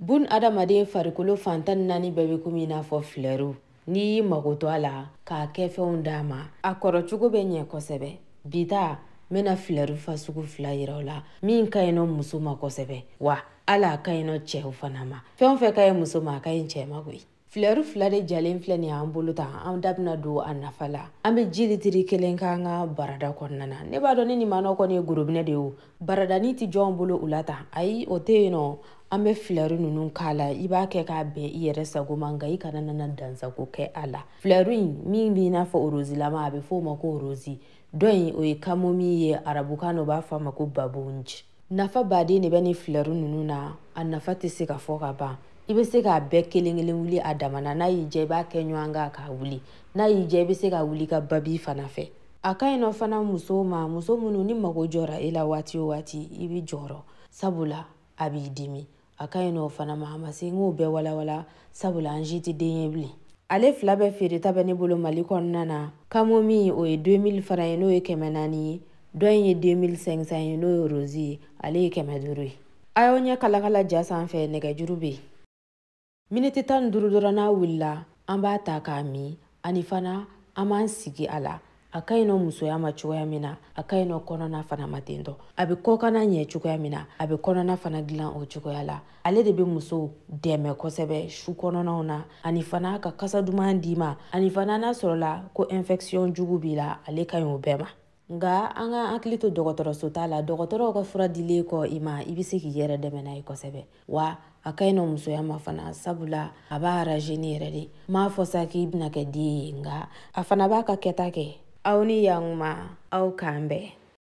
Bun adamaden farikolo fan 14 bɛɛ bɛ komi i n'a fɔ filɛru. N'i y'i mago to a la k'a kɛfɛnw d'a ma, a kɔrɔcogo bɛ ɲɛ kosɛbɛ. Bi ta, n bɛna filɛru fasugu 2 yira aw la min ka ɲi nɔ muso ma kosɛbɛ, wa hali a ka ɲi nɔ cɛw fana ma. Fɛn o fɛn ka ɲi muso ma, a ka ɲi cɛ ma koyi. Filɛru 2 de jalen filɛ nin y'an bolo tan, an da bɛna don a nafa la. An bɛ ji litiri 1 k'an ka barada kɔnɔna na. Ne b'a dɔn ni nin ma nɔ kɔni ye gorobinɛ de ye o. Baradani tɛ jɔn bolo u la tan, ayi o tɛ yen nɔ. An bɛ filɛru ninnu k'a la, i b'a kɛ k'a bɛn i yɛrɛ sago ma, nka i kana nana dansago kɛ a la. Filɛru in min b'i n'a fɔ orozilama, a bɛ fɔ o ma ko orozi. Dɔ in o ye kamomi ye, arabukan na u b'a fɔ a ma ko babonji. Nafa baden de bɛ nin filɛru ninnu na, a nafa tɛ se ka fɔ ka ban. I bɛ se k'a bɛɛ kelen kelen wuli a dama na, n'a y'i diya i b'a kɛ ɲɔgɔn kan k'a wuli, n'a y'i diya i bɛ se k'a wuli ka babi fana fɛ. A ka ɲi nɔ fana musow ma, muso minnu ni mago jɔra e la waati o waati i bɛ jɔrɔ, sabula a b'i dimi. A ka ɲi nɔ fana ma, a ma se n k'o bɛɛ walawala, sabula an si tɛ den ye bilen. Ale 2 bɛɛ feereta bɛ ne bolo Mali kɔnɔna na. Kamomi o ye 2000 francs ye, n'o ye 400 ye. Dɔ in ye 2500 ye, n'o ye rozi ye, ale ye 500 ye. A y'aw ɲɛ kalakala ja sanfɛ, nɛgɛjuru bɛ yen. Miniti 15 dɔrɔn n'a wulila, an b'a ta k'a min, ani fana an b'an sigi a la. A ka ɲi nɔ musoya ma cogoya min na, a ka ɲi nɔ kɔnɔna fana ma ten tɔ. A bɛ kɔkanna ɲɛ cogoya min na, a bɛ kɔnɔna fana dilan o cogoya la. Ale de bɛ muso dɛmɛ kosɛbɛ su kɔnɔnaw na, ani fana ka kasa duman d'i ma, ani fana n'a sɔrɔla ko infection jugu b'i la, ale ka ɲi o bɛɛ ma. Nka an ka hakili to dɔgɔtɔrɔso ta la, dɔgɔtɔrɔw ka fura dilen kɔ i ma, i bɛ se k'i yɛrɛ dɛmɛ n'a ye kosɛbɛ. Wa a ka ɲi nɔ musoya ma fana, sabula a b'a rajeunir yɛrɛ de. N m'a fɔ sa k'i bɛna kɛ den ye, nka a fana b'a ka kɛta kɛ. Aw ni yankuma, aw k'an bɛn.